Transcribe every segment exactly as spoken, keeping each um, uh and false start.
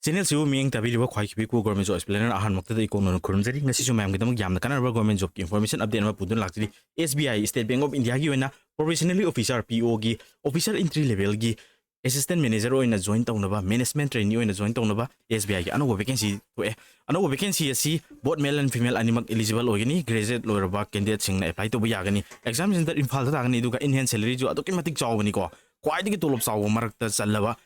ꯆꯦꯅꯦꯜꯁꯤꯕꯨ ꯃꯤꯠꯌꯦꯡ ꯇꯥꯕꯤꯔꯤꯕ ꯈ꯭ꯋꯥꯏ ꯈꯤꯕꯤꯀꯣ ꯒꯣꯔꯃꯦꯟ ꯖꯣꯕ ꯑꯦꯁꯄꯤꯔꯦꯟ ꯑꯍꯥꯟꯕꯃꯛꯇꯗ ꯏꯀꯣꯛ ꯅꯧꯅ ꯈꯨꯔꯨꯝꯖꯔꯤ꯫ ꯉꯁꯤꯁꯨ ꯃꯌꯥꯝꯒꯤꯗꯃꯛ ꯌꯥꯝꯅ ꯀꯥꯟꯅꯔꯕ ꯒꯣꯔꯃꯦꯟ ꯖꯣꯕꯀꯤ ꯏꯟꯐꯣꯔꯃꯦꯁꯟ ꯑꯞꯗꯦꯠ ꯑꯃ ꯄꯨꯗꯨꯅ ꯂꯥꯛꯆꯔꯤ꯫ S B I, state bank of ꯏꯟꯗꯤꯌꯥꯒꯤ ꯑꯣꯏꯅ ꯄ꯭ꯔꯣꯕꯦꯁꯅꯦꯂꯤ ꯑꯣꯐꯤꯁꯥꯔ, ꯄꯤ ꯑꯣꯒꯤ ꯑꯣꯐꯤꯁꯥꯔ ꯑꯦꯟꯇ꯭ꯔꯤ ꯂꯦꯚꯦꯜꯒꯤ ꯑꯦꯁꯤꯁꯇꯦꯟ ꯃꯦꯅꯦꯖꯔ ꯑꯣꯏꯅ ꯖꯣꯏꯟ ꯇꯧꯅꯕ, ꯃꯦꯅꯦꯖꯃꯦꯟ ꯇ꯭ꯔꯦꯅꯤ ꯑꯣꯏꯅ ꯖꯣꯏꯟ ꯇꯧꯅꯕ ꯑꯦꯁ ꯕꯤ ꯑꯥꯏꯒꯤ ꯑꯅꯧꯕ ꯚꯦꯀꯦꯟꯁꯤ ꯊꯣꯛꯑꯦ꯫ ꯑꯅꯧꯕ ꯚꯦꯀꯦꯟꯁꯤ ꯑꯁꯤ ꯕꯣꯠ ꯃꯦꯜ ꯑꯦꯟ ꯐꯤꯃꯦꯜ ꯑꯅꯤꯃꯛ ꯏꯂꯤꯖꯤꯕꯜ ꯑꯣꯏꯒꯅꯤ꯫ ꯒ꯭ꯔꯦꯖꯨꯑꯦꯠ ꯂꯣꯏꯔꯕ ꯀꯦꯟꯗꯤꯗꯦꯠꯁꯤꯡꯅ ꯑꯦꯄ꯭ꯂꯥꯏ ꯇꯧꯕ ꯌꯥꯒꯅꯤ꯫ ꯑꯦꯛꯖꯥꯝ ꯁꯦꯟꯇꯔ ꯏꯝꯐꯥꯜꯗ ꯇꯥꯒꯅꯤ, ꯑꯗꯨꯒ ꯏꯟ ꯍꯦꯟ ꯁꯦꯂꯔꯤꯁꯨ ꯑꯗꯨꯛꯀꯤ ꯃꯇꯤꯛ ꯆꯥꯎꯕꯅꯤꯀꯣ꯫ ꯈ꯭ꯋꯥꯏꯗꯒꯤ ꯇꯣꯂꯣꯞ ꯆꯥꯎꯕ ꯃꯔꯛꯇ ꯆꯜꯂꯕ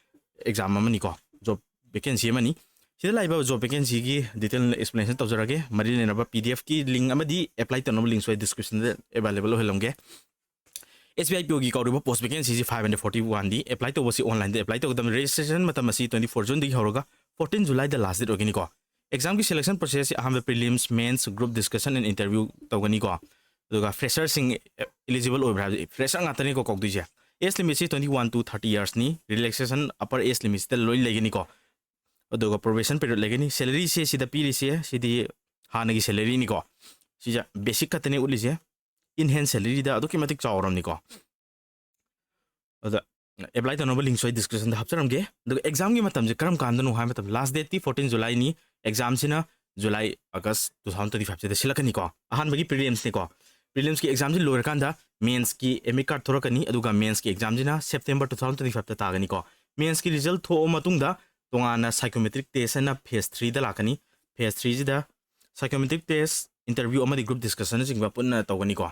ꯑꯦꯛꯖꯥꯝ ꯑꯃꯅꯤꯀꯣ, ꯖꯣꯕ ꯚꯦꯀꯦꯟꯁꯤ ꯑꯃꯅꯤ꯫ ꯁꯤꯗ ꯂꯥꯛꯏꯕ ꯖꯣꯕ ꯚꯦꯀꯦꯟꯁꯤꯒꯤ ꯗꯤꯇꯦꯜ ꯑꯦꯛꯁꯄ꯭ꯂꯦꯅꯦꯁꯟ ꯇꯧꯖꯔꯒꯦ꯫ ꯃꯔꯤ ꯂꯩꯅꯕ ꯄꯤ ꯗꯤ ꯑꯦꯐꯀꯤ ꯂꯤꯡ ꯑꯃꯗꯤ ꯑꯦꯄ꯭ꯂꯥꯏ ꯇꯧꯅꯕ ꯂꯤꯡꯁꯨ ꯑꯩ ꯗꯤꯁꯀ꯭ꯔꯤꯞꯁꯟꯗ available ꯑꯣꯏꯍꯜꯂꯝꯒꯦ꯫ S B I P ꯑꯣꯒꯤ ꯀꯧꯔꯤꯕ ꯄꯣꯁ ꯚꯦꯀꯦꯟꯁꯤꯁꯤ ꯐꯥꯏꯚ ꯍꯟꯗ꯭ꯔꯦꯠ ꯐꯣꯔꯇꯤ ꯋꯥꯟꯗꯤ꯫ ꯑꯦꯄ꯭ꯂꯥꯏ ꯇꯧꯕꯁꯤ ꯑꯣꯟꯂꯥꯏꯟꯗ ꯑꯦꯄ꯭ꯂꯥꯏ ꯇꯧꯒꯗꯕꯅꯤ꯫ ꯔꯦꯖꯤꯁꯇ꯭ꯔꯦꯁꯟ ꯃꯇꯝ ꯑꯁꯤ ꯇ꯭ꯋꯦꯟꯇꯤ ꯐꯣꯔ ꯖꯨꯟꯗꯒꯤ ꯍꯧꯔꯒ ꯐꯣꯔꯇꯤꯟ ꯖꯨꯂꯥꯏꯗ ꯂꯥꯁ ꯗꯦꯠ ꯑꯣꯏꯒꯅꯤꯀꯣ꯫ ꯑꯦꯛꯖꯥꯝꯒꯤ ꯁꯦꯂꯦꯛꯁꯟ ꯄ꯭ꯔꯣꯁꯦꯁꯁꯤ ꯑꯍꯥꯟꯕ prelims, mains, group discussion and interview ꯇꯧꯒꯅꯤꯀꯣ꯫ ꯑꯗꯨꯒ ꯐ꯭ꯔꯦꯁꯔꯁꯤꯡ ꯏꯂꯤꯖꯤꯕꯜ ꯑꯣꯏꯕ꯭ꯔꯥ ꯍꯥꯏꯕꯁꯤ, ꯐ꯭ꯔꯦꯁꯔ ꯉꯥꯛꯇꯅꯤꯀꯣ ꯀꯧꯗꯣꯏꯁꯦ꯫ ꯑꯦꯖ ꯂꯤꯃꯤꯠꯁꯤ ꯇ꯭ꯋꯦꯟꯇꯤ ꯋꯥꯟ to ꯊꯥꯔꯇꯤ ꯌꯔꯁꯅꯤ꯫ ꯔꯤꯂꯦꯛꯁꯦꯁꯟ ꯑꯄꯔ ꯑꯦꯖ ꯂꯤꯃꯤꯠꯁꯤꯗ ꯂꯣꯏ ꯂꯩꯒꯅꯤꯀꯣ꯫ ꯑꯗꯨꯒ ꯄ꯭ꯔꯣꯕꯦꯁꯟ ꯄꯤꯔꯤꯌꯗ ꯂꯩꯒꯅꯤ꯫ ꯁꯦꯂꯔꯤꯁꯦ ꯁꯤꯗ ꯄꯤꯔꯤꯁꯦ, ꯁꯤꯗꯤ ꯍꯥꯟꯅꯒꯤ ꯁꯦꯂꯔꯤꯅꯤꯀꯣ꯫ ꯁꯤꯁꯦ ꯕꯦꯁꯤꯛ ꯈꯛꯇꯅꯦ ꯎꯠꯂꯤꯁꯦ꯫ ꯏꯟ ꯍꯦꯟ ꯁꯦꯂꯔꯤꯗ ꯑꯗꯨꯛꯀꯤ ꯃꯇꯤꯛ ꯆꯥꯎꯔꯝꯅꯤꯀꯣ꯫ ꯑꯗ ꯑꯦꯄ꯭ꯂꯥꯏ ꯇꯧꯅꯕ ꯂꯤꯡꯁꯨ ꯑꯩ ꯗꯤꯁꯀ꯭ꯔꯤꯞꯁꯟꯗ ꯍꯥꯞꯆꯔꯝꯒꯦ꯫ ꯑꯗꯨꯒ ꯑꯦꯛꯖꯥꯝꯒꯤ ꯃꯇꯝꯁꯦ ꯀꯔꯝ ꯀꯥꯟꯗꯅꯣ ꯍꯥꯏꯕ ꯃꯇꯝꯗ, ꯂꯥꯁ ꯗꯦꯠꯇꯤ ꯐꯣꯔꯇꯤꯟ ꯖꯨꯂꯥꯏꯅꯤ꯫ ꯑꯦꯛꯖꯥꯝꯁꯤꯅ ꯖꯨꯂꯥꯏ, ꯑꯥꯒꯁ ꯇꯨ ꯊꯥꯎꯖꯟ ꯇ꯭ꯋꯦꯟꯇꯤ ꯐꯥꯏꯚꯁꯤꯗ ꯁꯤꯜꯂꯛꯀꯅꯤꯀꯣ꯫ ꯑꯍꯥꯟꯕꯒꯤ ꯄ꯭ꯔꯤꯂꯤꯝꯁꯅꯤꯀꯣ꯫ ꯄ꯭ꯔꯤꯂꯤꯝꯁꯀꯤ ꯑꯦꯛꯖꯥꯝꯁꯤ ꯂꯣꯏꯔꯀꯥꯟꯗ ꯃꯦꯟꯁꯀꯤ ꯑꯦꯗꯃꯤꯠ ꯀꯥꯔꯗ ꯊꯣꯔꯛꯀꯅꯤ, ꯑꯗꯨꯒ ꯃꯦꯟꯁꯀꯤ ꯑꯦꯛꯖꯥꯝꯁꯤꯅ ꯁꯦꯞꯇꯦꯝꯕꯔ ꯇꯨ ꯊꯥꯎꯖꯟ ꯇ꯭ꯋꯦꯟꯇꯤ ꯐꯥꯏꯚꯇ ꯇꯥꯒꯅꯤꯀꯣ꯫ ꯃꯦꯟꯁꯀꯤ ꯔꯤꯖꯜ ꯊꯣꯛꯑ ꯃꯇꯨꯡꯗ ꯇꯣꯉꯥꯟꯅ ꯁꯥꯏꯀꯣꯃꯦꯇ꯭ꯔꯤꯛ ꯇꯦꯁ ꯍꯥꯏꯅ ꯐꯦꯁ ꯊ꯭ꯔꯤꯗ ꯂꯥꯛꯀꯅꯤ꯫ ꯐꯦꯁ ꯊ꯭ꯔꯤꯁꯤꯗ ꯁꯥꯏꯀꯣꯃꯦꯇ꯭ꯔꯤꯛ ꯇꯦꯁ, ꯏꯟꯇꯔꯚ꯭ꯌꯨ ꯑꯃꯗꯤ ꯒ꯭ꯔꯨꯞ ꯗꯤꯁꯀꯁꯟꯅꯆꯤꯡꯕ ꯄꯨꯟꯅ ꯇꯧꯒꯅꯤꯀꯣ꯫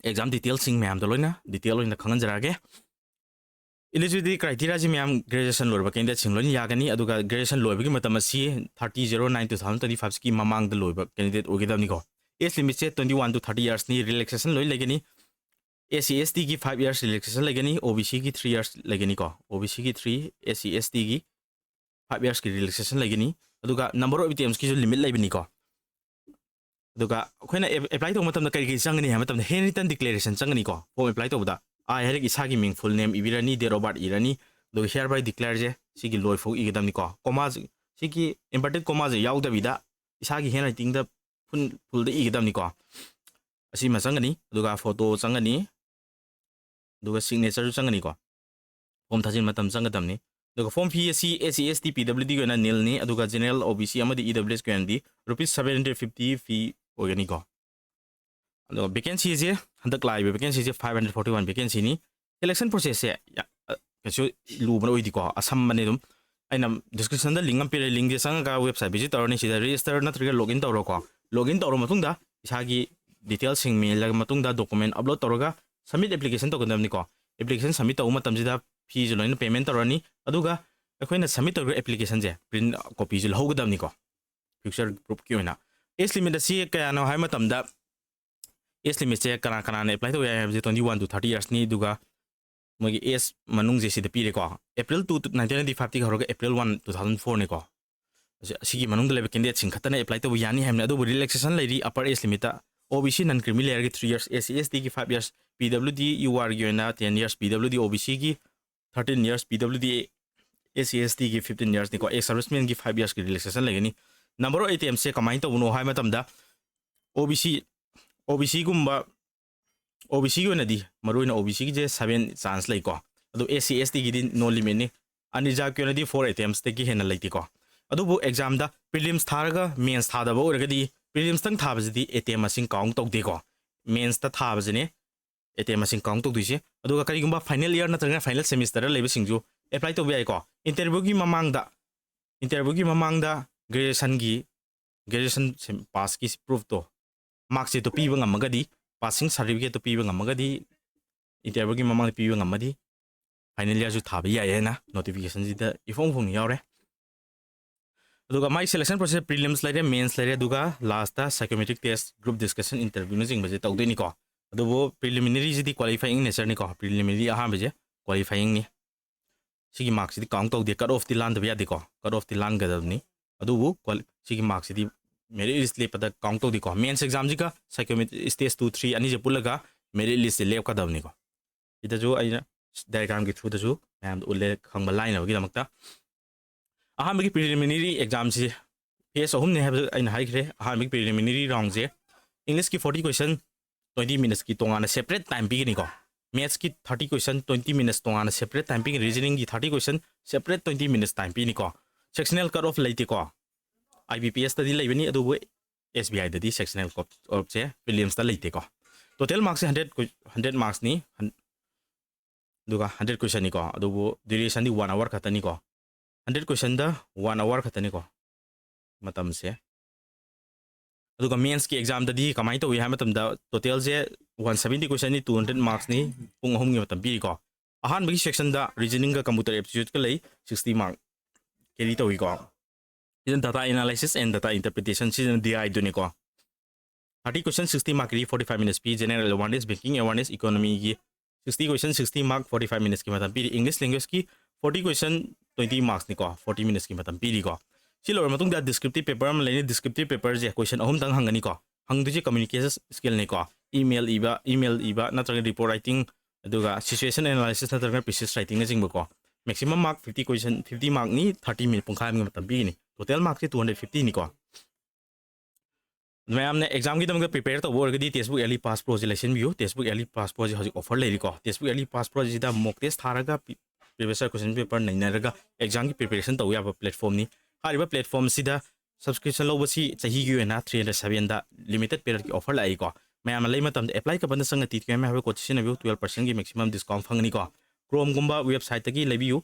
ꯑꯦꯛꯖꯥꯝ ꯗꯤꯇꯦꯜꯁꯤꯡ ꯃꯌꯥꯝꯗꯣ ꯂꯣꯏꯅ ꯗꯤꯇꯦꯜ ꯑꯣꯏꯅ ꯈꯪꯍꯟꯖꯔꯛꯑꯒꯦ꯫ ꯏꯂꯤꯖꯤꯕꯤꯂꯤꯇꯤ ꯀ꯭ꯔꯥꯏꯇꯦꯔꯤꯌꯥꯁꯤ ꯃꯌꯥꯝ ꯒ꯭ꯔꯦꯖꯨꯑꯦꯁꯟ ꯂꯣꯏꯔꯕ ꯀꯦꯟꯗꯤꯗꯦꯠꯁꯤꯡ ꯂꯣꯏꯅ ꯌꯥꯒꯅꯤ, ꯑꯗꯨꯒ ꯒ꯭ꯔꯦꯖꯨꯑꯦꯁꯟ ꯂꯣꯏꯕꯒꯤ ꯃꯇꯝ ꯑꯁꯤ thirty zero nine two thousand twenty ꯐꯥꯏꯚꯀꯤ ꯃꯃꯥꯡꯗ ꯂꯣꯏꯕ ꯀꯦꯟꯗꯤꯗꯦꯠ ꯑꯣꯏꯒꯗꯕꯅꯤꯀꯣ꯫ ꯑꯦꯖ ꯂꯤꯃꯤꯠꯁꯦ ꯇ꯭ꯋꯦꯟꯇꯤ ꯋꯥꯟ to ꯊꯥꯔꯇꯤ ꯌꯔꯁꯅꯤ꯫ ꯔꯤꯂꯦꯛꯁꯦꯁꯟ ꯂꯣꯏ ꯂꯩꯒꯅꯤ꯫ ꯑꯦꯁ ꯁꯤ ꯑꯦꯁ ꯇꯤꯒꯤ ꯐꯥꯏꯚ ꯌꯔꯁ ꯔꯤꯂꯦꯛꯁꯦꯁꯟ ꯂꯩꯒꯅꯤ, ꯑꯣ ꯕꯤ ꯁꯤꯒꯤ ꯊ꯭ꯔꯤ ꯌꯔꯁ ꯂꯩꯒꯅꯤꯀꯣ꯫ ꯑꯣ ꯕꯤ ꯁꯤꯒꯤ ꯊ꯭ꯔꯤ, ꯑꯦꯁ ꯁꯤ ꯑꯦꯁ ꯇꯤꯒꯤ ꯐꯥꯏꯚ ꯌꯔꯁꯀꯤ ꯔꯤꯂꯦꯛꯁꯦꯁꯟ ꯂꯩꯒꯅꯤ꯫ ꯑꯗꯨꯒ ꯅꯝꯕꯔ ꯑꯣꯐ ꯑꯦꯇꯦꯝꯁꯀꯤꯁꯨ ꯂꯤꯃꯤꯠ ꯂꯩꯕꯅꯤꯀꯣ꯫ ꯑꯗꯨꯒ ꯑꯩꯈꯣꯏꯅ ꯑꯦꯞ-, ꯑꯦꯄ꯭ꯂꯥꯏ ꯇꯧꯕ ꯃꯇꯝꯗ ꯀꯔꯤ ꯀꯔꯤ ꯆꯪꯒꯅꯤ ꯍꯥꯏꯕ ꯃꯇꯝꯗ, ꯍꯦꯟ ꯔꯤꯇꯟ ꯗꯤꯀ꯭ꯂꯦꯔꯦꯁꯟ ꯆꯪꯒꯅꯤꯀꯣ꯫ ꯐꯣꯔꯝ ꯑꯦꯄ꯭ꯂꯥꯏ ꯇꯧꯕꯗ ꯑꯥꯏ ꯍꯥꯏꯔꯒ ꯏꯁꯥꯒꯤ ꯃꯤꯡ, ꯐꯨꯜ ꯅꯦꯝ ꯏꯕꯤꯔꯅꯤ, ꯗꯦꯠ ꯑꯣꯐ ꯕꯥꯔꯠ ꯏꯔꯅꯤ, ꯑꯗꯨꯒ ꯍꯤꯌꯔ ꯕꯥꯏ ꯗꯤꯀ꯭ꯂꯦꯌꯔꯁꯦ ꯁꯤꯒꯤ ꯂꯣꯏꯐꯥꯎ ꯏꯒꯗꯕꯅꯤꯀꯣ꯫ ꯀꯣꯃꯥꯁꯦ, ꯁꯤꯒꯤ ꯏꯟꯚꯔꯇꯦꯠ ꯀꯣꯃꯥꯁꯦ ꯌꯥꯎꯗꯕꯤꯗ ꯏꯁꯥꯒꯤ ꯍꯦꯟ ꯔꯥꯏꯇꯤꯡꯗ ꯐꯨꯜ, ꯐꯨꯜꯗ ꯏꯒꯗꯕꯅꯤꯀꯣ꯫ ꯑꯁꯤꯃ ꯆꯪꯒꯅꯤ, ꯑꯗꯨꯒ ꯐꯣꯇꯣ ꯆꯪꯒꯅꯤ, ꯑꯗꯨꯒ ꯁꯤꯒꯅꯦꯆꯔꯁꯨ ꯆꯪꯒꯅꯤꯀꯣ꯫ ꯐꯣꯝ ꯊꯥꯖꯤꯟ ꯃꯇꯝ ꯆꯪꯒꯗꯕꯅꯤ꯫ ꯑꯗꯨꯒ form fee ꯑꯁꯤ S C, S T, P W D ꯒꯤ ꯑꯣꯏꯅ nil ꯅꯤ, ꯑꯗꯨꯒ general, O B C ꯑꯃꯗꯤ E W S ꯀꯤ ꯑꯣꯏꯅꯗꯤ rupees seven hundred fifty fee ꯑꯣꯏꯒꯅꯤꯀꯣ꯫ ꯑꯗꯨꯒ vacancy ꯁꯦ, ꯍꯟꯗꯛ ꯂꯥꯛꯏꯕ vacancy ꯁꯦ five hundred forty one vacancy ꯅꯤ꯫ Selection process ꯁꯦ ꯌꯥ-, ꯑ, ꯀꯩꯁꯨ ꯂꯨꯕ ꯑꯣꯏꯗꯦꯀꯣ, ꯑꯁꯝꯕꯅꯦ ꯑꯗꯨꯝ꯫ ꯑꯩꯅ description ꯗ link ꯑꯃ ꯄꯤꯔꯦ, link ꯁꯦ ꯆꯪꯉꯒ website visit ꯇꯧꯔꯅꯤ, ꯁꯤꯗ register ꯅꯠꯇ꯭ꯔꯒ login ꯇꯧꯔꯣꯀꯣ꯫ Login ꯇꯧꯔ ꯃꯇꯨꯡꯗ ꯏꯁꯥꯒꯤ details ꯁꯤꯡ ꯃꯦꯜꯂꯕ ꯃꯇꯨꯡꯗ document upload ꯇꯧꯔꯒ submit application ꯇꯧꯒꯗꯕꯅꯤꯀꯣ꯫ Application submit ꯇꯧꯕ ꯃꯇꯝꯁꯤꯗ fee ꯁꯨ ꯂꯣꯏꯅ payment ꯇꯧꯔꯅꯤ, ꯑꯗꯨꯒ ꯑꯩꯈꯣꯏꯅ submit ꯇꯧꯔꯤꯕ application ꯁꯦ print copy ꯁꯨ ꯂꯧꯍꯧꯒꯗꯕꯅꯤꯀꯣ, future proof ꯀꯤ ꯑꯣꯏꯅ꯫ Age limit ꯑꯁꯤ ꯀꯌꯥꯅꯣ ꯍꯥꯏꯕ ꯃꯇꯝꯗ, age limit ꯁꯦ ꯀꯅꯥ ꯀꯅꯥꯅ apply ꯇꯧꯕ ꯌꯥꯏ ꯍꯥꯏꯕꯁꯦ twenty one to thirty years ꯅꯤ, ꯑꯗꯨꯒ ꯃꯣꯏꯒꯤ age ꯃꯅꯨꯡꯁꯦ ꯁꯤꯗ ꯄꯤꯔꯦꯀꯣ, April two nineteen ninety five ꯇꯒꯤ ꯍꯧꯔꯒ April one two thousand four ꯅꯤꯀꯣ꯫ ꯑꯁꯤ, ꯑꯁꯤꯒꯤ ꯃꯅꯨꯡꯗ ꯂꯩꯕ candidate ꯁꯤꯡ ꯈꯛꯇꯅ apply ꯇꯧꯕ ꯌꯥꯅꯤ ꯍꯥꯏꯕꯅꯤ, ꯑꯗꯨꯕꯨ relaxation ꯂꯩꯔꯤ upper age limit ꯇ꯫ O B C non creamy layer ꯒꯤ three years, S C, S T ꯒꯤ five years, P W D, U R ꯒꯤ ꯑꯣꯏꯅ ten years, P W D, O B C ꯒꯤ thirteen years, P W D, S C, S T ꯒꯤ fifteen years ꯅꯤꯀꯣ, ex serviceman ꯒꯤ five years ꯀꯤ relaxation ꯂꯩꯒꯅꯤ꯫ Number of attempts ꯁꯦ ꯀꯃꯥꯏꯅ ꯇꯧꯕꯅꯣ ꯍꯥꯏꯕ ꯃꯇꯝꯗ, O B C, O B C ꯒꯨꯝꯕ, O B C ꯒꯤ ꯑꯣꯏꯅꯗꯤ, ꯃꯔꯨꯑꯣꯏꯅ O B C ꯒꯤꯁꯦ seven chance ꯂꯩꯀꯣ, ꯑꯗꯨ S C, S T ꯒꯤꯗꯤ no limit ꯅꯤ꯫ Unreserved ꯀꯤ ꯑꯣꯏꯅꯗꯤ four attempts ꯇꯒꯤ ꯍꯦꯟꯅ ꯂꯩꯇꯦꯀꯣ꯫ ꯑꯗꯨꯕꯨ exam ꯗ prelims ꯊꯥꯔꯒ mains ꯊꯥꯗꯕ ꯑꯣꯏꯔꯒꯗꯤ, prelims ꯇꯪ ꯊꯥꯕꯁꯤꯗꯤ attempt ꯃꯁꯤꯡ count ꯇꯧꯗꯦꯀꯣ, mains ꯇ ꯊꯥꯕꯁꯤꯅꯦ attempt ꯃꯁꯤꯡ count ꯇꯧꯗꯣꯏꯁꯦ꯫ ꯑꯗꯨꯒ ꯀꯔꯤꯒꯨꯝꯕ final year ꯅꯠꯇ꯭ꯔꯒꯅ final semester ꯗ ꯂꯩꯕꯁꯤꯡꯁꯨ apply ꯇꯧꯕ ꯌꯥꯏꯀꯣ꯫ Interview ꯒꯤ ꯃꯃꯥꯡꯗ, interview ꯒꯤ ꯃꯃꯥꯡꯗ graduation ꯒꯤ, graduation pass ꯀꯤ proof ꯇꯣ, mark sheet ꯇꯣ ꯄꯤꯕ ꯉꯝꯃꯒꯗꯤ, passing certificate ꯇꯣ ꯄꯤꯕ ꯉꯝꯃꯒꯗꯤ, interview ꯒꯤ ꯃꯃꯥꯡꯗ ꯄꯤꯕ ꯉꯝꯃꯗꯤ, final year ꯁꯨ ꯊꯥꯕ ꯌꯥꯏ ꯍꯥꯏꯅ notification ꯁꯤꯗ ꯏꯐꯣꯡ ꯐꯣꯡꯅ ꯌꯥꯎꯔꯦ꯫ ꯑꯗꯨꯒ ꯃꯥꯒꯤ selection process prelims ꯂꯩꯔꯦ, mains ꯂꯩꯔꯦ, ꯑꯗꯨꯒ last ꯇ psychometric test, group discussion, interview ꯅꯆꯤꯡꯕꯁꯦ ꯇꯧꯗꯣꯏꯅꯤꯀꯣ꯫ ꯑꯗꯨꯕꯨ preliminary ꯁꯤꯗꯤ qualifying nature ꯅꯤꯀꯣ, preliminary ꯑꯍꯥꯟꯕꯁꯦ qualifying ꯅꯤ꯫ ꯁꯤꯒꯤ mark ꯁꯤꯗꯤ count ꯇꯧꯗꯦ, cut off ꯇꯤ ꯂꯥꯟꯗꯕ ꯌꯥꯗꯦꯀꯣ, cut off ꯇꯤ ꯂꯥꯟꯒꯗꯕꯅꯤ꯫ ꯑꯗꯨꯕꯨ qual-, ꯁꯤꯒꯤ mark ꯁꯤꯗꯤ merit list ꯂꯦꯞꯄꯗ count ꯇꯧꯗꯦꯀꯣ꯫ Mains exam ꯁꯤꯒ psychometric stage two, three ꯑꯅꯤꯁꯦ ꯄꯨꯜꯂꯒ merit list ꯁꯦ ꯂꯦꯞꯀꯗꯕꯅꯤꯀꯣ꯫ ꯁꯤꯗꯁꯨ ꯑꯩꯅ diagram ꯒꯤ through ꯗꯁꯨ ꯃꯌꯥꯝꯗ ꯎꯠꯂꯦ ꯈꯪꯕ ꯂꯥꯏꯅꯕꯒꯤꯗꯃꯛꯇ꯫ ꯑꯍꯥꯟꯕꯒꯤ preliminary exam ꯁꯤ phase ꯑꯍꯨꯝꯅꯤ ꯍꯥꯏꯕꯗꯨ ꯑꯩꯅ ꯍꯥꯏꯈ꯭ꯔꯦ꯫ ꯑꯍꯥꯟꯕꯒꯤ preliminary round ꯁꯦ English ꯀꯤ forty question, twenty minutes ꯀꯤ ꯇꯣꯉꯥꯟꯅ separate time ꯄꯤꯒꯅꯤꯀꯣ꯫ Mathsꯀꯤ thirty question twenty minutes ꯇꯣꯉꯥꯟꯅ separate time ꯄꯤꯒꯅꯤ, reasoningꯒꯤ thirty question separate twenty minutes time ꯄꯤꯅꯤꯀꯣ꯫ Sectional cut off ꯂꯩꯇꯦꯀꯣ, IBPSꯇꯗꯤ ꯂꯩꯕꯅꯤ, ꯑꯗꯨꯕꯨ SBIꯗꯗꯤ sectional cut offꯁꯦ prelims ꯇ ꯂꯩꯇꯦꯀꯣ꯫ Total marksꯁꯦ hundred, hundred marksꯅꯤ, ꯑꯗꯨꯒ hundred questionꯅꯤꯀꯣ, ꯑꯗꯨꯕꯨ durationꯗꯤ one hour ꯈꯛꯇꯅꯤꯀꯣ꯫ Hundred questionꯗ one hour ꯈꯛꯇꯅꯤꯀꯣ ꯃꯇꯝꯁꯦ꯫ ꯑꯗꯨꯒ Mathsꯀꯤ examꯗꯗꯤ ꯀꯃꯥꯏꯅ ꯇꯧꯏ ꯍꯥꯏꯕ ꯃꯇꯝꯗ, totalꯁꯦ one seventy questionꯅꯤ, two hundred marksꯅꯤ, ꯄꯨꯡ ꯑꯍꯨꯝꯒꯤ ꯃꯇꯝ ꯄꯤꯔꯤꯀꯣ꯫ ꯑꯍꯥꯟꯕꯒꯤ sectionꯗ reasoningꯒ computer aptitudeꯀ ꯂꯩ, sixty mark carry ꯇꯧꯏꯀꯣ꯫ ꯁꯤꯗ data analysis and data interpretation, ꯁꯤꯗꯅ DIꯗꯨꯅꯤꯀꯣ꯫ Thirty question sixty mark carry, forty five minutes ꯄꯤ, general awareness, banking awareness, economyꯒꯤ sixty question sixty mark forty five minutesꯀꯤ ꯃꯇꯝ ꯄꯤꯔꯤ, English languageꯀꯤ forty question twenty marksꯅꯤꯀꯣ, forty minutesꯀꯤ ꯃꯇꯝ ꯄꯤꯔꯤꯀꯣ꯫ ꯁꯤ ꯂꯣꯏꯔ ꯃꯇꯨꯡꯗ descriptive paper ꯑꯃ ꯂꯩꯅꯤ, descriptive paperꯁꯦ question ꯑꯍꯨꯝꯇꯪ ꯍꯪꯒꯅꯤꯀꯣ꯫ ꯍꯪꯗꯣꯏꯁꯦ communication skillꯅꯤꯀꯣ, email ꯏꯕ, email ꯏꯕ ꯅꯠꯇ꯭ꯔꯒ report writing, ꯑꯗꯨꯒ situation analysis ꯅꯠꯇ꯭ꯔꯒ thesis writingꯅꯆꯤꯡꯕꯀꯣ꯫ Maximum mark fifty question, fifty markꯅꯤ, thirty minute, ꯄꯨꯡꯈꯥꯏ ꯑꯃꯒꯤ ꯃꯇꯝ ꯄꯤꯒꯅꯤ꯫ Total marksꯁꯦ two hundred fiftyꯅꯤꯀꯣ꯫ ꯃꯌꯥꯝꯅ examꯒꯤꯗꯃꯛꯇ prepare ꯇꯧꯕ ꯑꯣꯏꯔꯒꯗꯤ Textbook Yearly Pass Proꯁꯦ ꯂꯩꯁꯤꯟꯕꯤꯌꯨ꯫ Textbook Yearly Pass Proꯁꯦ ꯍꯧꯖꯤꯛ offer ꯂꯩꯔꯤꯀꯣ꯫ Textbook Yearly Pass Proꯁꯤꯗ mock test ꯊꯥꯔꯒ previous year question paper ꯅꯩꯅꯔꯒ examꯒꯤ preparation ꯇꯧꯕ ꯌꯥꯕ platformꯅꯤ꯫ ꯍꯥꯏꯔꯤꯕ platformꯁꯤꯗ subscription ꯂꯧꯕꯁꯤ ꯆꯍꯤꯒꯤ ꯑꯣꯏꯅ three hundred sevenꯗ limited periodꯀꯤ offer ꯂꯥꯛꯏꯀꯣ꯫ ꯃꯌꯥꯝꯅ ꯂꯩ ꯃꯇꯝꯗ apply ꯀꯕꯟꯗ ꯆꯪꯉ TTM ꯍꯥꯏꯕ code ꯁꯤꯖꯤꯟꯅꯕꯤꯌꯨ, twelve percentꯀꯤ maximum discount ꯐꯪꯒꯅꯤꯀꯣ꯫ Chromeꯒꯨꯝꯕ websiteꯇꯒꯤ ꯂꯩꯕꯤꯌꯨ,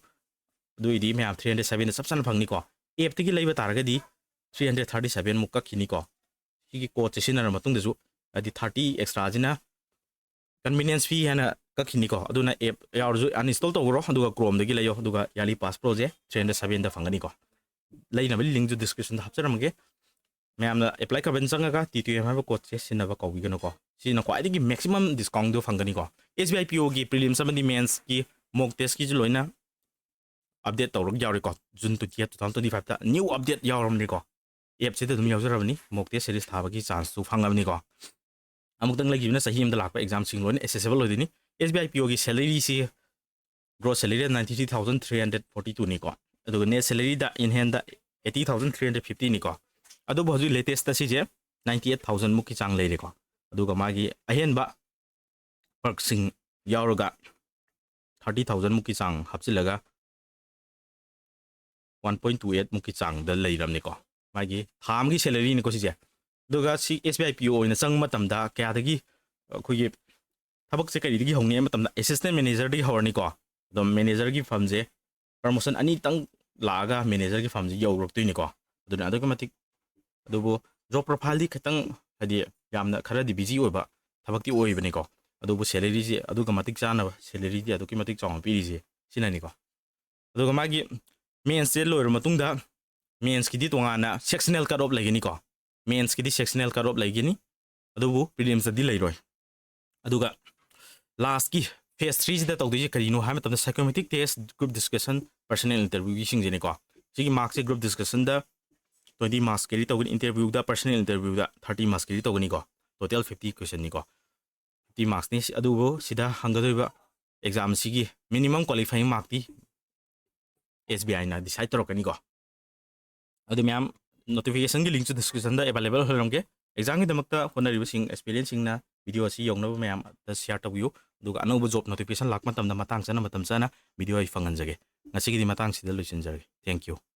ꯑꯗꯨ ꯑꯣꯏꯗꯤ ꯃꯌꯥꯝ three hundred sevenꯗ ꯆꯞ ꯆꯥꯅ ꯐꯪꯅꯤꯀꯣ꯫ Appꯇꯒꯤ ꯂꯩꯕ ꯇꯥꯔꯒꯗꯤ three hundred thirty sevenꯃꯨꯛ ꯀꯛꯈꯤꯅꯤꯀꯣ꯫ ꯁꯤꯒꯤ codeꯁꯦ ꯁꯤꯖꯤꯟꯅꯔ ꯃꯇꯨꯡꯗꯁꯨ, ꯍꯥꯏꯗꯤ thirty extraꯁꯤꯅ convenience fee ꯍꯥꯏꯅ ꯀꯛꯈꯤꯅꯤꯀꯣ꯫ ꯑꯗꯨꯅ app ꯌꯥꯎꯔꯁꯨ uninstall ꯇꯧꯈ꯭ꯔꯣ, ꯑꯗꯨꯒ Chromeꯗꯒꯤ ꯂꯩꯌꯣ, ꯑꯗꯨꯒ Yearly Pass Proꯁꯦ three hundred sevenꯗ ꯐꯪꯒꯅꯤꯀꯣ꯫ ꯂꯩꯅꯕꯒꯤ linkꯁꯨ descriptionꯗ ꯍꯥꯞꯆꯔꯝꯃꯒꯦ꯫ ꯃꯌꯥꯝꯅ apply ꯀꯕꯟ ꯆꯪꯉꯒ TTM ꯍꯥꯏꯕ codeꯁꯦ ꯁꯤꯖꯤꯟꯅꯕ ꯀꯥꯎꯕꯤꯒꯅꯨꯀꯣ꯫ ꯁꯤꯅ ꯈ꯭ꯋꯥꯏꯗꯒꯤ maximum discountꯗꯣ ꯐꯪꯒꯅꯤꯀꯣ꯫ SBI POꯒꯤ prelims ꯑꯃꯗꯤ mathsꯀꯤ mock testꯀꯤꯁꯨ ꯂꯣꯏꯅ update ꯇꯧꯔꯒ ꯌꯥꯎꯔꯤꯀꯣ꯫ June twenty two thousand twenty fiveꯇ new update ꯌꯥꯎꯔꯕꯅꯤꯀꯣ꯫ Appꯁꯤꯗ ꯑꯗꯨꯝ ꯌꯥꯎꯖꯔꯕꯅꯤ, mock test series ꯊꯥꯕꯒꯤ chanceꯁꯨ ꯐꯪꯉꯕꯅꯤꯀꯣ꯫ ꯑꯃꯨꯛꯇꯪ ꯂꯩꯈꯤꯕꯅ ꯆꯍꯤ ꯑꯃꯗ ꯂꯥꯛꯄ examꯁꯤꯡ ꯂꯣꯏꯅ accessible ꯑꯣꯏꯗꯣꯏꯅꯤ꯫ SBI POꯒꯤ salaryꯁꯤ gross salary ninety three thousand three hundred forty twoꯅꯤꯀꯣ, ꯑꯗꯨꯒ net salaryꯗ in handꯗ eighty thousand three hundred fiftyꯅꯤꯀꯣ꯫ ꯑꯗꯨꯕꯨ ꯍꯧꯖꯤꯛ latestꯇ ꯁꯤꯁꯦ ninety eight thousandꯃꯨꯛꯀꯤ ꯆꯥꯡ ꯂꯩꯔꯦꯀꯣ꯫ ꯑꯗꯨꯒ ꯃꯥꯒꯤ ꯑꯍꯦꯟꯕ perkꯁꯤꯡ ꯌꯥꯎꯔꯒ ꯊꯥꯔꯇꯤ ꯊꯥꯎꯖꯟ ꯃꯨꯛꯀꯤ ꯆꯥꯡ ꯍꯥꯞꯆꯤꯜꯂꯒ ꯋꯥꯟ ꯄꯣꯏꯟ ꯇꯨ ꯑꯩꯠ ꯃꯨꯛꯀꯤ ꯆꯥꯡꯗ ꯂꯩꯔꯝꯅꯤꯀꯣ꯫ ꯃꯥꯒꯤ ꯊꯥ ꯑꯃꯒꯤ ꯁꯦꯂꯔꯤꯅꯤꯀꯣ ꯁꯤꯁꯦ꯫ ꯑꯗꯨꯒ C S B I P ꯑꯣ ꯑꯣꯏꯅ ꯆꯪꯕ ꯃꯇꯝꯗ ꯀꯌꯥꯗꯒꯤ ꯑꯩꯈꯣꯏꯒꯤ ꯊꯕꯛꯁꯦ ꯀꯔꯤꯗꯒꯤ ꯍꯧꯅꯤ ꯍꯥꯏꯕ ꯃꯇꯝꯗ ꯑꯦꯁꯤꯁꯇꯦꯟ ꯃꯦꯅꯦꯖꯔꯗꯒꯤ ꯍꯧꯔꯅꯤꯀꯣ꯫ ꯑꯗꯨꯝ ꯃꯦꯅꯦꯖꯔꯒꯤ ꯐꯝꯁꯦ ꯄ꯭ꯔꯃꯣꯁꯟ ꯑꯅꯤꯇꯪ ꯂꯥꯛꯑꯒ ꯃꯦꯅꯦꯖꯔꯒꯤ ꯐꯝꯁꯦ ꯌꯧꯔꯛꯇꯣꯏꯅꯤꯀꯣ꯫ ꯑꯗꯨꯅ ꯑꯗꯨꯛꯀꯤ ꯃꯇꯤꯛ, ꯑꯗꯨꯕꯨ ꯖꯣꯕ ꯄ꯭ꯔꯣꯐꯥꯏꯜꯗꯤ ꯈꯤꯇꯪ ꯍꯥꯏꯗꯤ ꯌꯥꯝꯅ ꯈꯔꯗꯤ ꯕꯤꯖꯤ ꯑꯣꯏꯕ ꯊꯕꯛꯇꯤ ꯑꯣꯏꯕꯅꯤꯀꯣ꯫ ꯑꯗꯨꯕꯨ ꯁꯦꯂꯔꯤꯁꯦ ꯑꯗꯨꯒ ꯃꯇꯤꯛ ꯆꯥꯅꯕ ꯁꯦꯂꯔꯤꯗꯤ ꯑꯗꯨꯛꯀꯤ ꯃꯇꯤꯛ ꯆꯥꯎꯅ ꯄꯤꯔꯤꯁꯦ ꯁꯤꯅꯅꯤꯀꯣ꯫ ꯑꯗꯨꯒ ꯃꯥꯒꯤ ꯃꯦꯟꯁꯁꯦ ꯂꯣꯏꯔꯕ ꯃꯇꯨꯡꯗ ꯃꯦꯟꯁꯀꯤꯗꯤ ꯇꯣꯉꯥꯟꯅ ꯁꯦꯛꯁꯅꯦꯜ ꯀꯠ ꯑꯣꯐ ꯂꯩꯒꯅꯤꯀꯣ꯫ ꯃꯦꯟꯁꯀꯤꯗꯤ ꯁꯦꯛꯁꯅꯦꯜ ꯀꯠ ꯑꯣꯐ ꯂꯩꯒꯅꯤ, ꯑꯗꯨꯕꯨ ꯄ꯭ꯔꯤꯂꯤꯝꯁꯇꯗꯤ ꯂꯩꯔꯣꯏ꯫ ꯑꯗꯨꯒ ꯂꯥꯁꯀꯤ ꯐꯦꯁ ꯊ꯭ꯔꯤꯁꯤꯗ ꯇꯧꯗꯣꯏꯁꯦ ꯀꯔꯤꯅꯣ ꯍꯥꯏꯕ ꯃꯇꯝꯗ psychometric test, group discussion, personal interviewꯒꯤꯁꯤꯡꯁꯤꯅꯤꯀꯣ꯫ ꯁꯤꯒꯤ ꯃꯥꯔꯛꯁꯦ ꯒ꯭ꯔꯨꯞ ꯗꯤꯁꯀꯁꯟꯗ ꯇ꯭ꯋꯦꯟꯇꯤ ꯃꯥꯔꯛꯁ ꯀꯦꯔꯤ ꯇꯧꯒꯅꯤ, ꯏꯟꯇꯔꯚ꯭ꯌꯨꯗ, ꯄꯔꯁꯅꯦꯜ ꯏꯟꯇꯔꯚ꯭ꯌꯨꯗ ꯊꯥꯔꯇꯤ ꯃꯥꯔꯛꯁ ꯀꯦꯔꯤ ꯇꯧꯒꯅꯤꯀꯣ꯫ ꯇꯣꯇꯦꯜ ꯐꯤꯐꯇꯤ ꯀꯣꯏꯁꯟꯅꯤꯀꯣ꯫ ꯐꯤꯐꯇꯤ ꯃꯥꯔꯛꯁꯅꯤ꯫ ꯑꯗꯨꯕꯨ ꯁꯤꯗ ꯍꯪꯒꯗꯧꯔꯤꯕ ꯑꯦꯛꯖꯥꯝꯁꯤꯒꯤ ꯃꯤꯅꯤꯃꯝ ꯀ꯭ꯋꯥꯂꯤꯐꯥꯏꯌꯤꯡ ꯃꯥꯔꯛꯇꯤ ꯑꯦꯁ ꯕꯤ ꯑꯥꯏꯅ ꯗꯤꯁꯥꯏꯠ ꯇꯧꯔꯛꯀꯅꯤꯀꯣ꯫ ꯑꯗꯨ ꯃꯌꯥꯝ, ꯅꯣꯇꯤꯐꯤꯀꯦꯁꯟꯒꯤ ꯂꯤꯡꯁꯨ ꯗꯤꯁꯀ꯭ꯔꯤꯞꯁꯟꯗ ꯑꯦꯕꯥꯏꯂꯦꯕꯜ ꯑꯣꯏꯔꯝꯒꯦ꯫ ꯑꯦꯛꯖꯥꯝꯒꯤꯗꯃꯛꯇ ꯍꯣꯠꯅꯔꯤꯕꯁꯤꯡ, ꯑꯦꯁꯄꯤꯔꯦꯟꯁꯤꯡꯅ ꯚꯤꯗꯤꯑꯣ ꯑꯁꯤ ꯌꯧꯅꯕ ꯃꯌꯥꯝꯗ ꯁꯤꯌꯥꯔ ꯇꯧꯕꯤꯌꯨ꯫ ꯑꯗꯨꯒ ꯑꯅꯧꯕ ꯖꯣꯕ ꯅꯣꯇꯤꯐꯤꯀꯦꯁꯟ ꯂꯥꯛꯄ ꯃꯇꯝꯗ ꯃꯇꯥꯡ ꯆꯥꯅ, ꯃꯇꯝ ꯆꯥꯅ ꯚꯤꯗꯤꯑꯣ ꯑꯩ ꯐꯪꯍꯟꯖꯒꯦ꯫ ꯉꯁꯤꯒꯤꯗꯤ ꯃꯇꯥꯡꯁꯤꯗ ꯂꯣꯏꯁꯤꯟꯖꯔꯒꯦ꯫ Thank you꯫